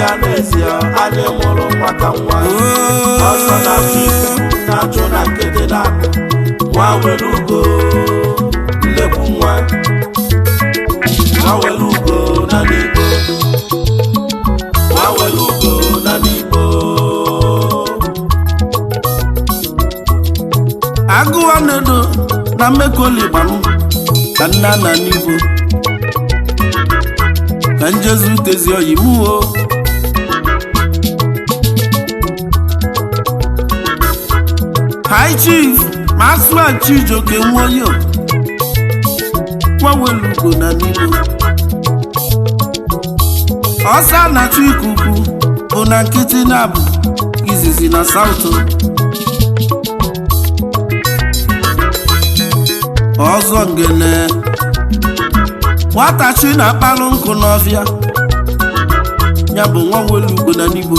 N'ezie n'ezie, anyị mụrụ nwa ka nwa. Ọsọ na-achụ ikuku na-achụ na nkịtị na-abụ. Nwa nwere ugo, nnekwu nwa. Nwa nwere ugo na n'Igbo. Nwa nwere ugo na n'Igbo. Agụwa nedo na mmekọligba m ka nna na n'Igbo ka njezu tezi oyi mụ o. High Chief Maxwell Chijioke Nwoyo, nwawelugo na n'Igbo. Ọsọ na-achụ ikuku bụ na nkịtị na-abụ izizi na South. Ọzọ ngene nwata chi na-akpalụ nkụ n'ọfịa, ya bụ nwa welugo na n'Igbo.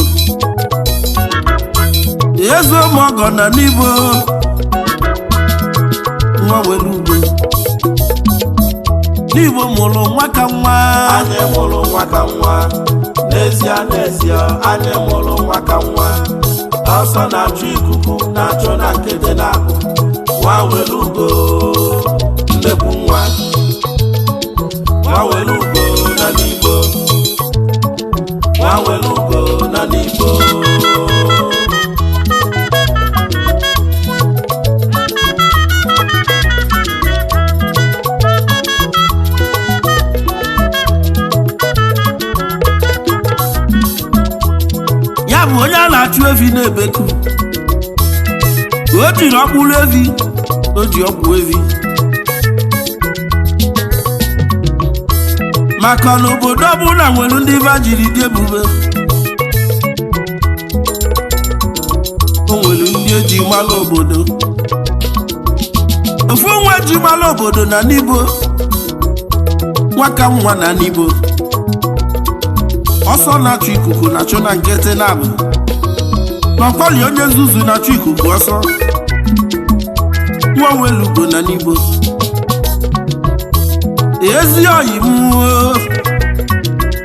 Eze ụmụọgọ na n'Igbo, nwa welugo n'Igbo mụrụ nwa ka nwa. Anyị mụrụ nwa ka nwa. N'ezie n'ezie, anyị mụrụ nwa ka nwa. Ọsọ na-achụ ikuku na-achụ na nkịtị na-abụ. Nwa nwere ugo, nnekwu nwa. Nwa nwere ugo na n'Igbo. Nwa nwere ugo na n'Igbo. Ya bụ onye a na-achụ evi na-ebeku, o jiri ọkpụrụ evi, o ji ọgwụ evi, maka na obodo ọbụla nwere ndị va jiri dị ebube. O nwere ndị eji mara obodo. Ofu nwa ji mara obodo na n'Igbo, nwaka nwa na n'Igbo. Ọsọ na-achụ ikuku na-achụ na nkịtị na-abụ n'ọkwali onye nzuzu na-achụ ikuku ọsọ. Nwa welugo na n'Igbo, ezi oyi m o.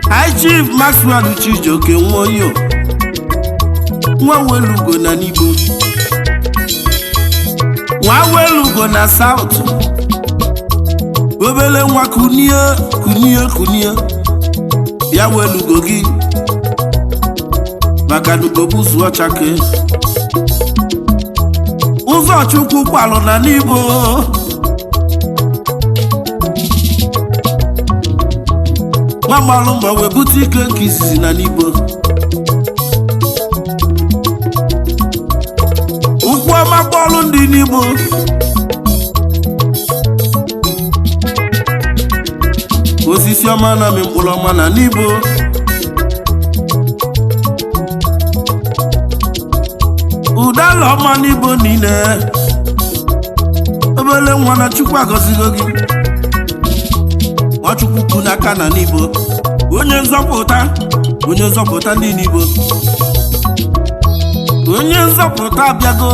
High Chief Maxwell Chijioke Nwoyo, nwa welugo na n'Igbo. Nwa welugo na South. Obele nwa kunie kunie kunie, bịa welugo gị, maka na ugo buzu ọchake. Ụzọ Chukwu kwalụ na n'Igbo, nwa gbalụ mbọ wee bute ike nke izizi na n'Igbo. Ụkwụ ọma kpọlụ ndị n'Igbo, osisi ọma na amị mkpụrụ ọma na n'Igbo. Ụdala ọma n'Igbo niile, obele nwa na Chukwu agọzigo gị. Nwachukwu kwu n'aka na n'Igbo, onye nzọpụta, onye nzọpụta ndị n'Igbo, onye nzọpụta abịago.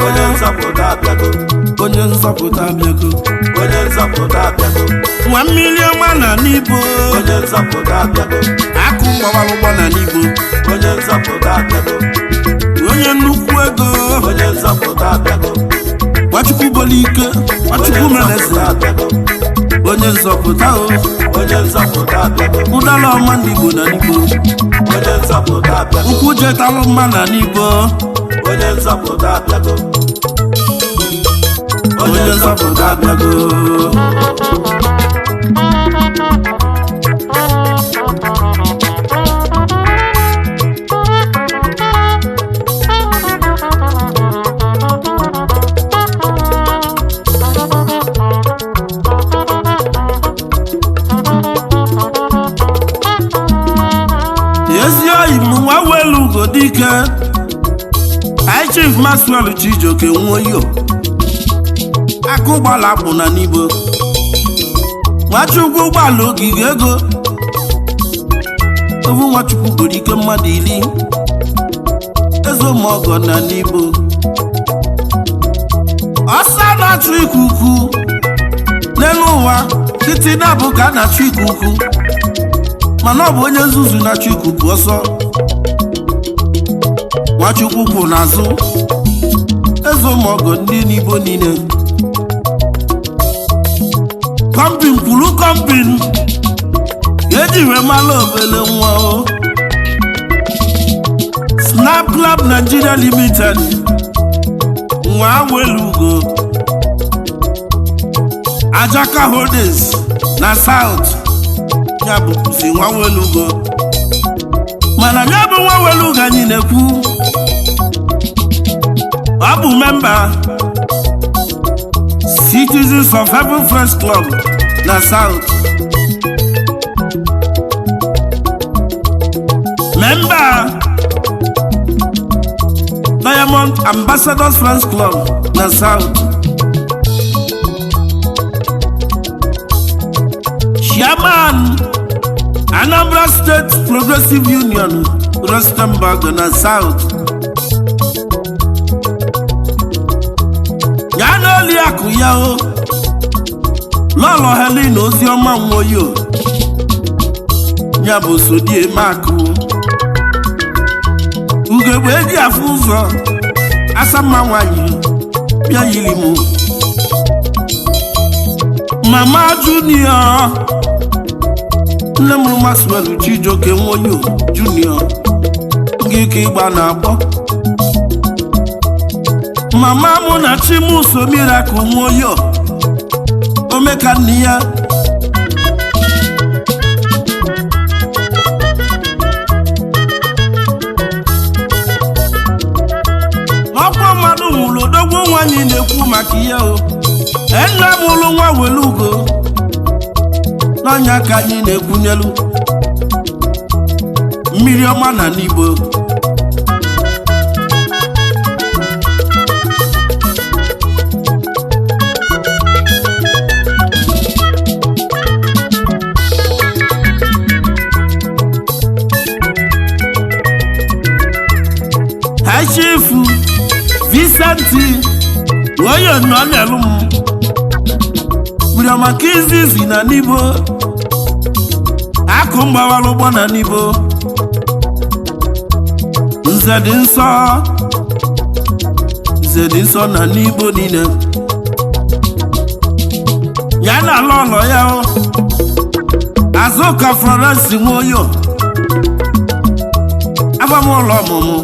Onye nzọpụta abịago. Onye nzọpụta abịago. Onye nzọpụta abịago. Nwa mmiri ọma na n'Igbo, Onye nzọpụta abịago. Akụ gbawara ụgbọ na n'Igbo, Onye nzọpụta abịago. Onye nnukwu ego, Onye nzọpụta abịago. Nwachukwu bolu ike, Nwachukwu Onye mere eze, nzọpụta abịago. Onye nzọpụta o. Onye nzọpụta abịago. Ụdala ọma ndị Igbo na n'Igbo, Onye nzọpụta abịago. Ụkwụ jetalụ mma na n'Igbo, Onye nzọpụta abịago. Onye nzọpụta abịago. Ezi oyi m, nwa welu ugo dike. High Chief Maxwell Chijioke Nwoyo, akụ gbala akpụ na n'Igbo. Nwachukwu gbala ogige ego, ovu Nwachukwu gburu ike mmadụ 10. Eze ụmụọgọ na n'Igbo, ọsọ na-achụ ikuku n'elu ụwa titi na-abụ ka a na-achụ ikuku. Mana ọ bụ onye nzuzu na-achụ ikuku ọsọ. Nwachukwu kwụ n'azụ eze ụmụọgọ ndị n'Igbo niile. Kọmpin kwuru kọmpin eji wee mara obele nwa o. Snap Club Nigeria Limited nwa Welugo Ajaka Holdings na South ya bụzi nwa Welugo. Mana ya bụ nwa Welugo anyị na-ekwu ọ bụ memba Citizens of Heaven Friends Club na South, memba Diamond Ambassadors Friends Club na South, Chairman Anambra State Progressive Union Rustenburg na South. Ya na oli akụ ya o Lọlọ Helen Oziọma Nwoyo ya bụ Sodiemakụ ugegbe eji afụ ụzọ asamma nwanyị bịa yiri m Mama Junior nne m Maxwell Chijioke Nwoyo Junior gị ka ịgba na-akpọ mama mụ na Chimuso Miracle Nwoyo omeka nne ya. Ọkwa mmadụ nwụrụ odogwu nwanyị na-ekwu maka ihe o nne m ụlụ nwa Welugo n'ọnya ka anyị na-ekwunyelu mmiri ọma na n'Igbo. Chifu Vincent onye nọ n'elu m mmiri ọma ka izizi na n'Igbo akụ mgbawara ụgbọ na n'Igbo nze dị nsọ nze dị nsọ na n'Igbo niile ya na ala ụlọ ya Azụka Florence Nwoyo agbamụlọ ọmụmụ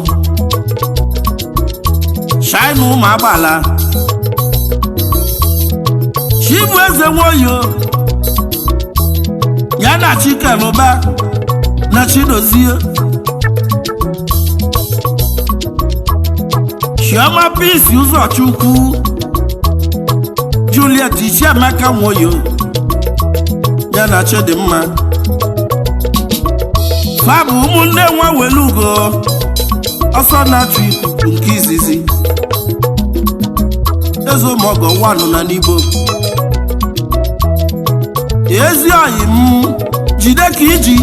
Shine ụmụ agbala Chibueze Nwoyo ya na Chikeluba na Chidozie Chioma Peace Ụzọchukwu Juliet Chiamaka Nwoyo ya na Chidimma fa bụ ụmụnne nwa Welugo ọsọ na-achụ ikuku nke izizi eze ụmụọgọ wanụ na n'Igbo. Ezi oyi m jide ka iji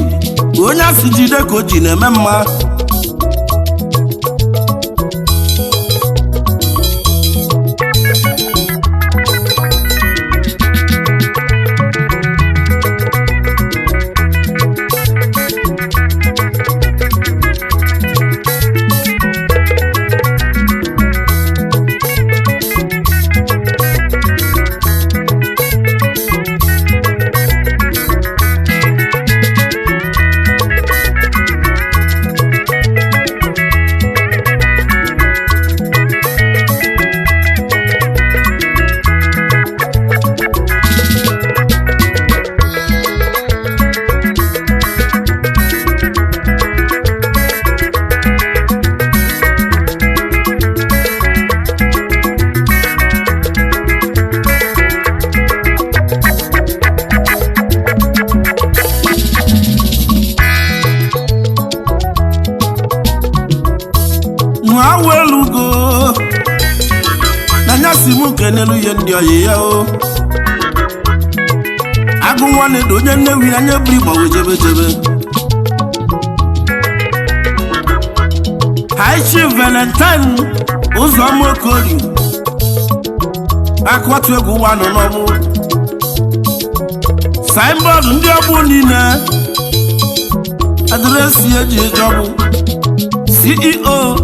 onye asị jide ka o ji na-eme mma. Welugo na nyasi m kenelu ihe ndị oyi ya o agụ nwanne dị onye Nnewi anya eburu igbawe jebe jebe. High Chief Valentine Ụzọma Okori akụwatụ egwu ụwa nọ n'ọgbụ signboard ndị ọgbụ niile Address eji ejọbụ CEO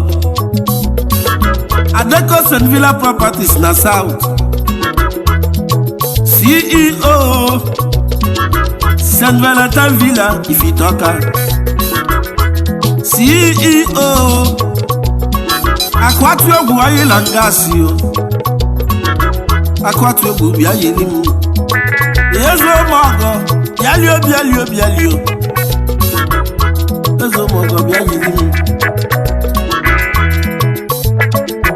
Adeco St. Villa Properties na South, CEO St. Valentine Villa Ifitoka, CEO Akwatu Egwu Oil and Gas o Akwatu Egwu bịa yeli m eze ụmụọgọ bịalio bịalio bịalio eze ụmụọgọ bịa yeli m.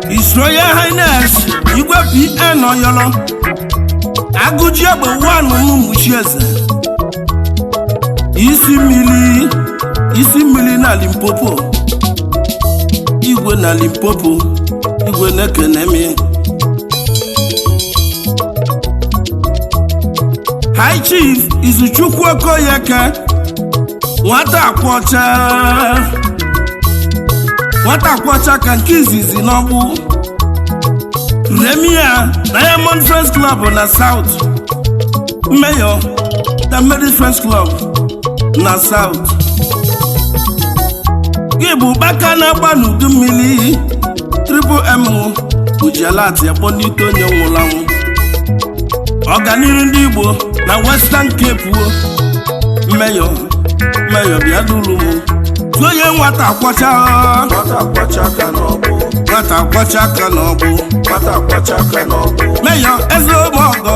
His Royal Highness Igwe PN Oyolo Agụji egbe wanụ n'Ụmụchi eze isi mmiri isi mmiri na Limpopo igwe na Limpopo igwe na-ekene m. High Chief Izuchukwu Okoyeke nwata akwọcha nwata akwọcha ka nke izizi n'ọgbụ Premier Diamond Friends Club na South, Mayor the Mary Friends Club na South, gị bụ gbaka na-agba n'udu mmiri Triple M ujialati akpọlite onye nwụrụ anwụ ọganiru ndị Igbo na Western Cape wo Mayor Mayor bịa duru m onye nwata kwọcha Nwata kwọcha aka n'ọgbụ. Nwata kwọcha aka n'ọgbụ. Nwata kwọcha aka n'ọgbụ. Mayor eze ụmụọgọ.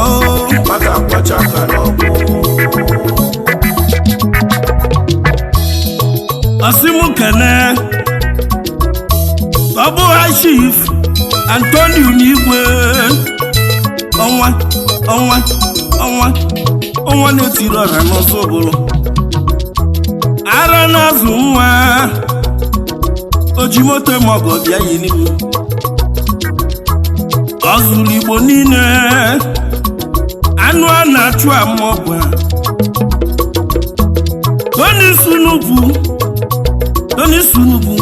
Nwata kwọcha aka n'ọgbụ. Ọsịmụ kene ọ bụ ha Chief Antonio n'Igwe ọnwa ọnwa ọnwa ọnwa na-etiri ọra n'ọsọ ụbụrụ ara na-azụ nwa ojimoto mọgọ bịa yiri m ọ zụrụ Igbo niile anụ a na-achụ amọgwa Tony Sunubu Tony Sunubu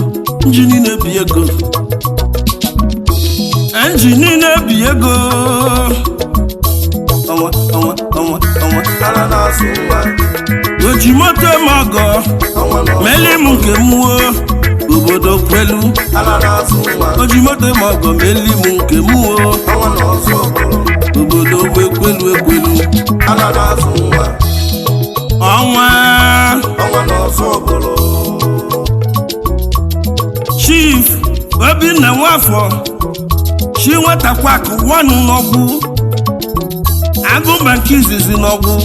njini na-ebi ego njini na-ebi ego ọnwa ọnwa ọnwa ọnwa Ara na-azụ nwa. Ojimoto mọgọ Ọnwa n'ọzọ. meli m nke m wo obodo kwelu. Ara na-azụ nwa. Ojimoto mọgọ meli m nke m wo Ọnwa n'ọzọ bụrụ. Obodo ekwelu ekwelu. Ara na-azụ nwa. Ọnwa. Ọnwa n'ọzọ bụrụ. Chief Obinna Nwafọ chi nwatakwa wanụ n'ọgwụ agụba nke izizi n'ọgwụ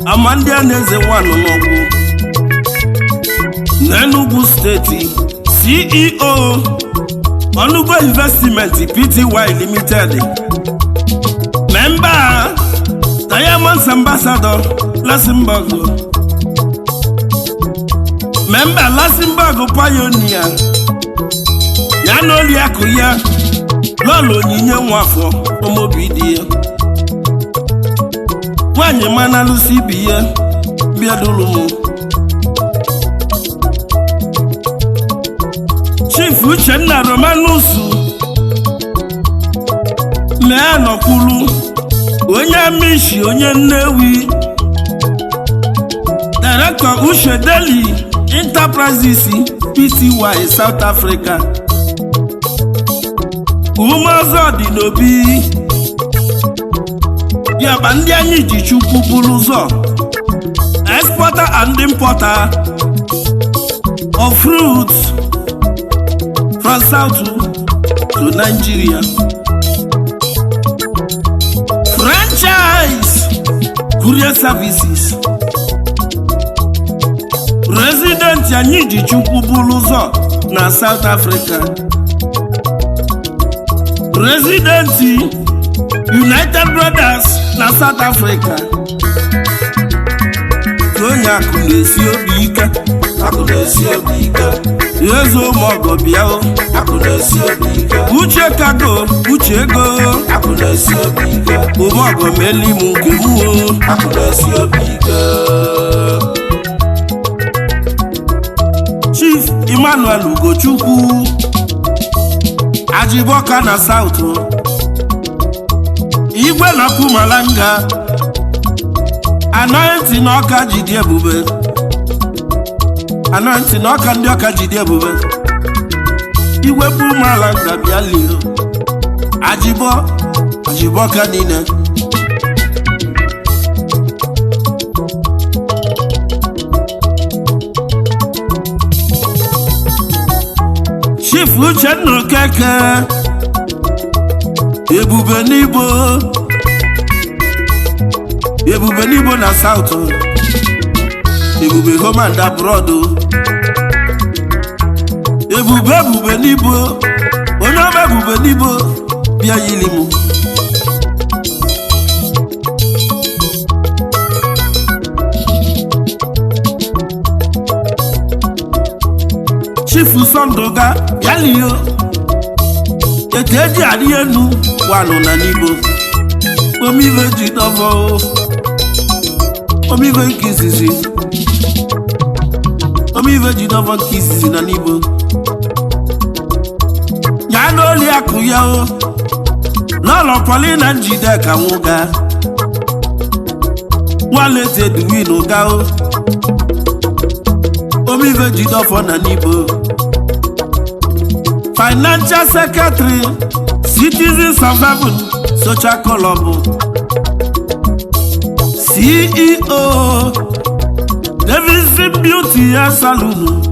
ama ndị a na-eze wanụ n'ọgwụ n'Enugu steeti, CEO Onugo Investment Pty Limited, member Diamonds Ambassador Luxembourg, member Luxembourg Pioneer ya na oriakụ ya lọlọ Onyinye Nwafọ ọmọbi di ya nwaanyị mana alụsị ibi ya bịa duru m. Chief Uchenna Romanus mee nọkwuru onye Amishi onye Nnewi, Director Uche Deli Enterprises Pty South Africa, ume ọzọ dị n'obi diọkpa ndị anyị ji Chukwu buru ụzọ, exporter and importer of fruits from South to Nigeria, franchise courier services, president anyị ji Chukwu buru ụzọ na South Africa, president United Brothers na South Africa. Onye akụ na-esi obi ike. Akụ na-esi obi ike. Eze ụmụọgọ bịa o. Akụ na-esi obi ike. Uche kago uche ego. Akụ na-esi obi ike. Ụmụọgọ meli m nke m o. Akụ na-esi obi ike. Chief Emmanuel Ugochukwu Ajibọka na South Igwe na Pumalanga Anointing na Ọka jide ebube. Anantị na ọka ndị ọka jide ebube. Igwe bụ ụmụala nga bịa lio. Ajibọ ajibọ ka niile. Chief Uchenna Okeke, Ebube n'Igbo, Ebube n'Igbo na South, Ebube home and abroad, Ebube Ebube n'Igbo, onye ọma Ebube n'Igbo bịa yili m. Chief Sundoga bịalio, etu eji arị enu wanụ na n'Igbo, omive ji dọvọ, omive nke izizi, omive ji dọvọ nke izizi na n'Igbo. Ya n'oli akụ ya o, lọlọ Paulina Njideka nwụga, nwalete Edwin ụga o, omive ji dọvọ na n'Igbo. Financial Secretary, Citizens of Heaven Social Club, CEO, Davidson Beauty Hair Salon,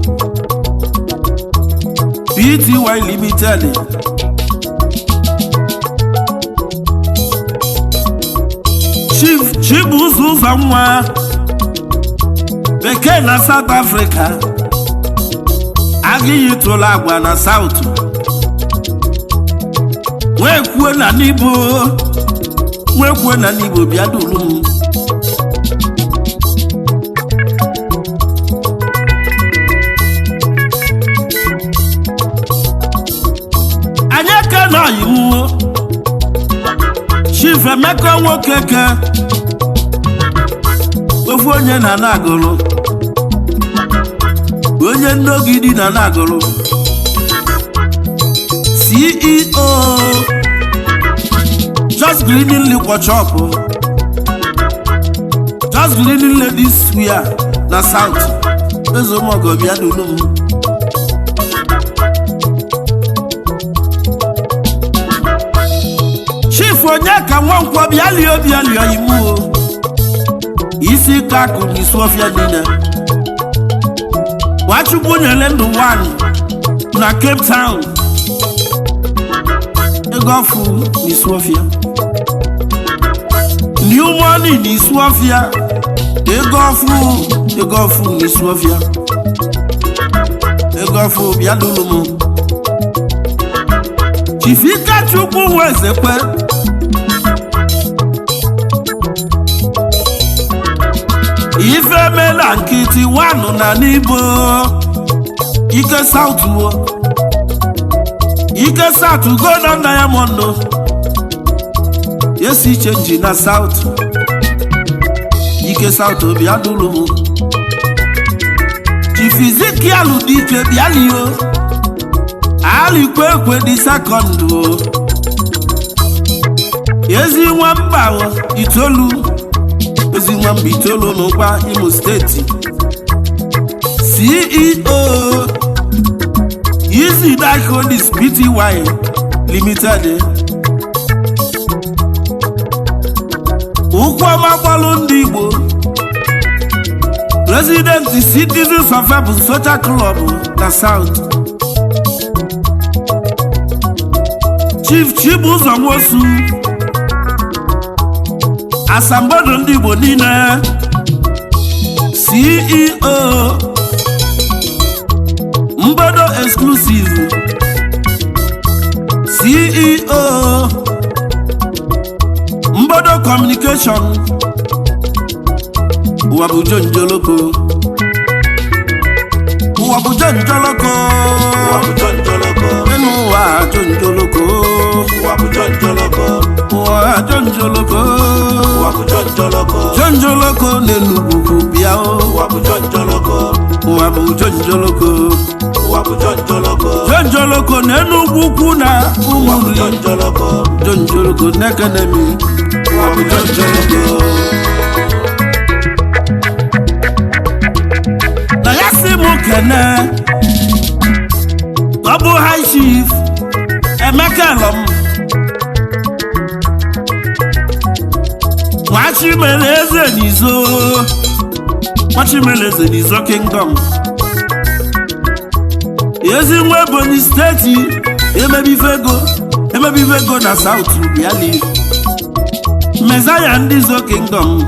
Pty Limited. Chief Chibuzo Uzonwa, Bekee na South Africa, agịghị tụrụ agwa na South, wee kwuo na n'Igbo, wee kwuo na n'Igbo bịa duru m. Anyị eke na ọyị m Chief Emeka Nwokeke, ofu onye na Nagụlụ, onye nnogidi na Nagụlụ, CEO Just Greening Liquor Shop, Just Greening Ladies Wear na South, Ezemogo bịa duru m. Chief Onyeka Nwankwọ bịa lie bịa lie imu o, isi kakụ na isi ọfịa niile. Nwachukwu nyere ndụ nwanyị na Cape Town, ego ọfụ n'isi ọfịa, New Money n'isi ọfịa, ego ọfụ, ego ọfụ n'isi ọfịa, ego ọfụ bịa duru m. Chief Ikechukwu Nwezekwe, ife mela nkịtị wanụ na n'Igbo, Ike South wo, Ike South Golden Diamond, esi chenji na South, Ike South bịa duru m. Chief Ezekiel Dike bịalio, alikwe ekwe dị sekọndụ o, ezi nwamba itoolu, ezi nwamba itoolu n'ụgba Imo Steeti, CEO Easy Holdings Pty Limited. Ụkwụ ọma gbalụ ndị Igbo, President Citizens of Heaven Social Club na South. Chief Chibuzo Nwosu, asambodo ndị Igbo niile, CEO Mbodo Exclusive, CEO Mbodo Communication, ụwa bụ Jonjoloko, ụwa bụ Jonjoloko, Ụwa bụ Jonjoloko, enu ụwa Jonjoloko, ụwa bụ Jonjoloko, ụwa Jonjoloko, ụwa bụ Jonjoloko, Jonjoloko n'Enugwu bịa o, ụwa bụ Jonjoloko, ụwa bụ Jonjoloko, ụwa bụ Jonjoloko, Jonjoloko n'Enugwu ukwu na ụwa bụ ụmụnri, Jonjoloko, Jonjoloko n'ekenemi, ụwa bụ Jonjoloko. Na ya si m kene ọ bụ High Chief Emeka Elom Nwachimere eze n'izo Nwachimere eze n'izo Kingdom ezi nwa Ebonyi steeti emebife ego na South Biali Mezaya ndị Zo Kingdom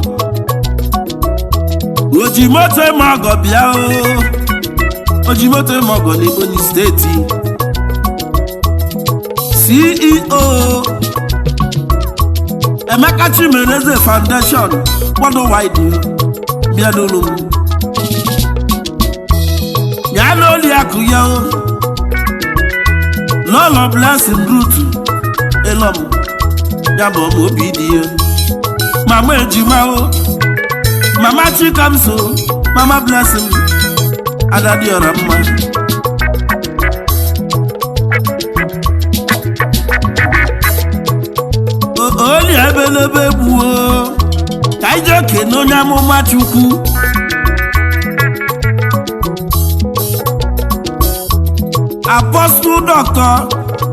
ojimoto eme ọgọ bịa o ojimoto eme ọgọ na Ebonyi steeti CEO Emeka Chimereze Foundation worldwide bịa n'ụlọ m ya na oli akụ ya o lọlọ Blessing Ruth Elom ya bụ ọma obi dị ya mama ejima o mama Chikamso mama Blessing adadịọra mma oli ebelebe gbuo ka anyị jee kene onye amụma Chukwu Apostle Dr.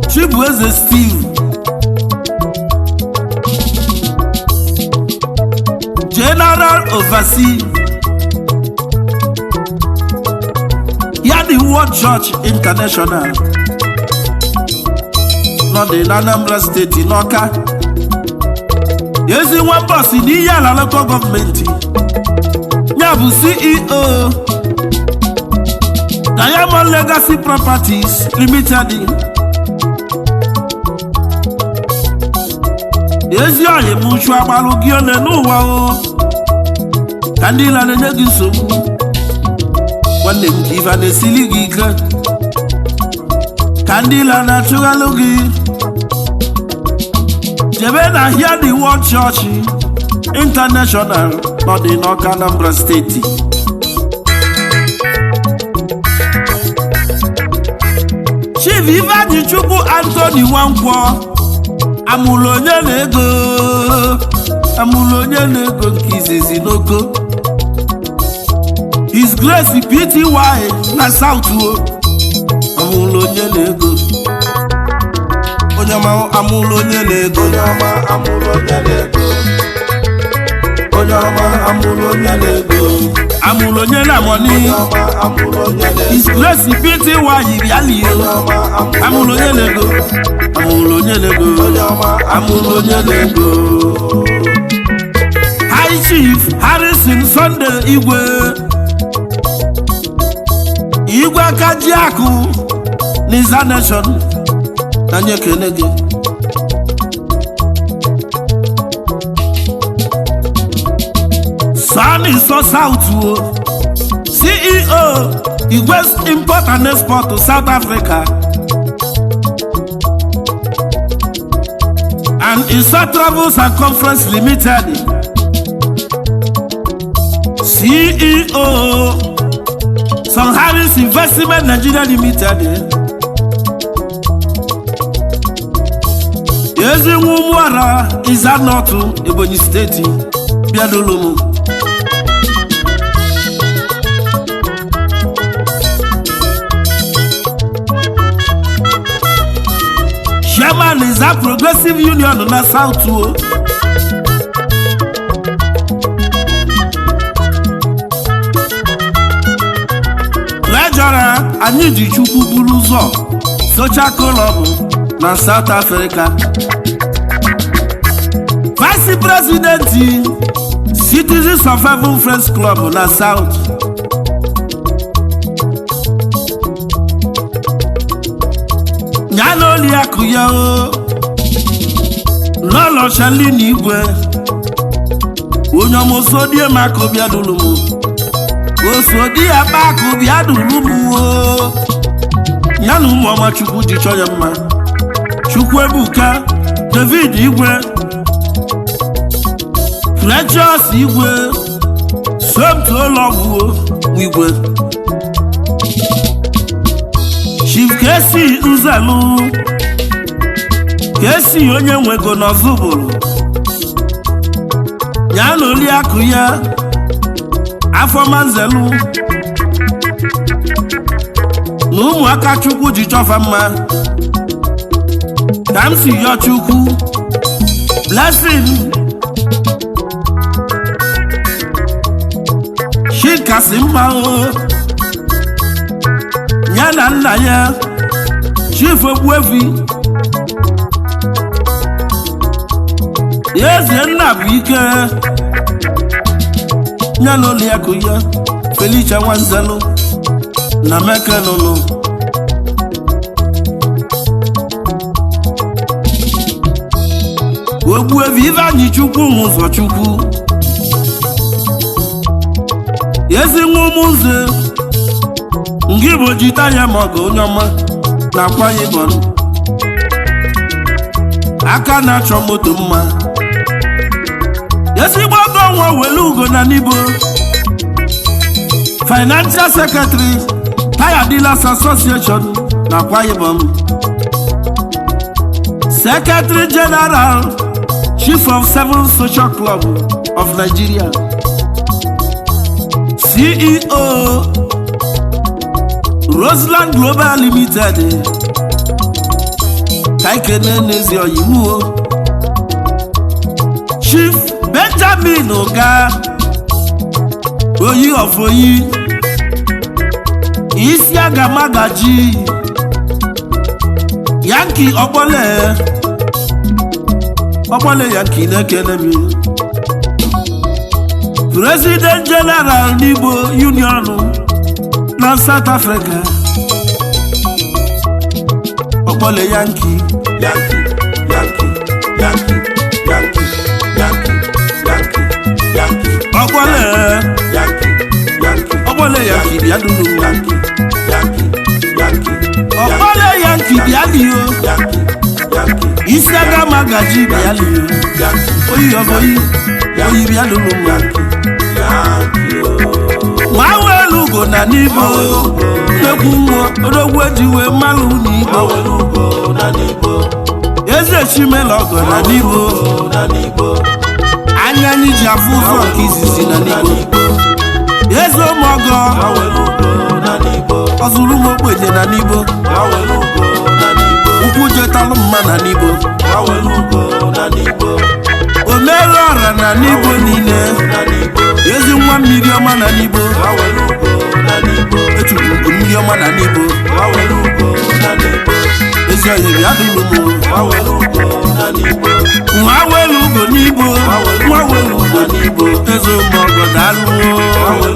Chibueze Steve General Overseer ya the World Church International nọ dị na Anambra steeti n'Ọka ezi nwa mbọsị n'ihe ala local gọọmenti ya bụ CEO Diamond Legacy Properties Limited ezi oyi m uchu agbalụ gị ole n'ụwa o ka ndị ila na-enye gị nsogbu nwanne m ka ife na-esili gị ike ka ndị ila na-achụghalụ gị jebe na ahịa the World Church International nọ dị n'Ọka Anambra steeti Chief Ifeanyi Chukwu Anthony Nwankwọ amụrụ onye na-ego amụrụ onye na-ego nke izizi n'oko His Grace Pty na South o amụrụ onye na-ego onye ọma amụrụ onye na-ego onye ọma amụrụ onye na-ego onye ọma amụrụ onye na-ego amụrụ onye na-amọni onye ọma amụrụ onye na-ego His Grace Pty bịalie onye ọma amụrụ onye na-ego amụrụ onye na-ego onye ọma amụrụ onye na-ego High Chief Harrison Sunday Igwe Igwe aka ji akụ n'Iza Nation na nye ekele gị Sani so South o CEO Igwe Import and Export to South Africa and Isa Travels and Conference Limited CEO Son Harris Investment Nigeria Limited Ezinwa Ụmụara Iza North Ebonyi steeti bịa n'ụlọ m Chairman Iza Progressive Union na South o Treasurer anyị ji Chukwu buru ụzọ Social Club na South Africa Vice President Citizens of Heaven Friends Club na South ya na oli akụ ya o lọlọ Shalini Igwe onye ọma osodie m akụ bịa duru m osodi ya kpa akụ bịa duru m o ya na ụmụ ọma Chukwu ji chọọ ya mma Chukwu Ebuka David Igwe Precious Igwe Somto Ụlọgwụ Igwe Chief Kesi Nzelu Kesi onye nwego n'Ọzụbụlụ ya na oliakụ ya Afọma Nzelu Na ụmụaka Chukwu ji chọfa mma ka m si yọọ Chukwu blessing. Chikasị mma o, ya na nna ya Chief Ogbuefi Eze nna bụ ike, ya na ụlọ akụ ya Felicia Nwanzelụ na Mekelụlụ. Ogbuefi Ifeanyị Chukwu ụzọ Chukwu ezi nwa ụmụnze ngị bụ jita ya ma ọgụ onye ọma na Akwa Ibom, aka na-achọ moto mma, ezigbo ọgọ nwa welu ugo na Nibo, Financial Secretary Tire Dealers Association na Akwa Ibom, Secretary General Chief of Seven Social Club of Nigeria, CEO Roseland Global Limited. Ka ikene n'ezi oyimuo Chief Benjamin Uga Oyi of Oyi, isi agamagaji Yankee Ọkpọle Ọkpọle Yankee na-ekene m, President General Nibo Union na South Africa, Ọkpọle Yankee. Yankee, Yankee, Yankee, Yankee, Yankee, Yankee, Yankee, Ọkpọle Yankee, Yankee, Ọkpọle Yankee bịa dunu m. Yankee, Yankee, Yankee, Ọkpọle Yankee bịa liyo. Yankee, Yankee, Isi agamagaji bịa liyo. Yankee, Oyi ọbọyi oyi bịa dunu m. Yankee, Yankee, oh. Nwa welu ugo na Nibo, nnekwu nwa odogwu eji wee mmalụ n'Igbo, Awelu ugo na Nibo, eze chimela ọgọ na Nibo, na Nibo, anya anyị ji afụ ụzọ nke izizi na Nibo, eze ụmụọgọ awelu ugo na Nibo, ọzụrụ ụmụ ogbenye na Nibo, awelu ugo na Nibo, ụkwụ jetalụ mma na Nibo, awelu ugo na Nibo, omere ọra na Nibo niile, na Nibo, ezi nwa mmiri ọma na Nibo, awelu ugo na Nibo, etupu bụ mmiri ọma na Nibo, awelu ugo na Nibo, ezi oyiri adụlụ m. awelu ugo na Nibo, Nwa welu ugo n'Igbo, nwa welu ugo n'Igbo, eze ụmụọgọ daalụ.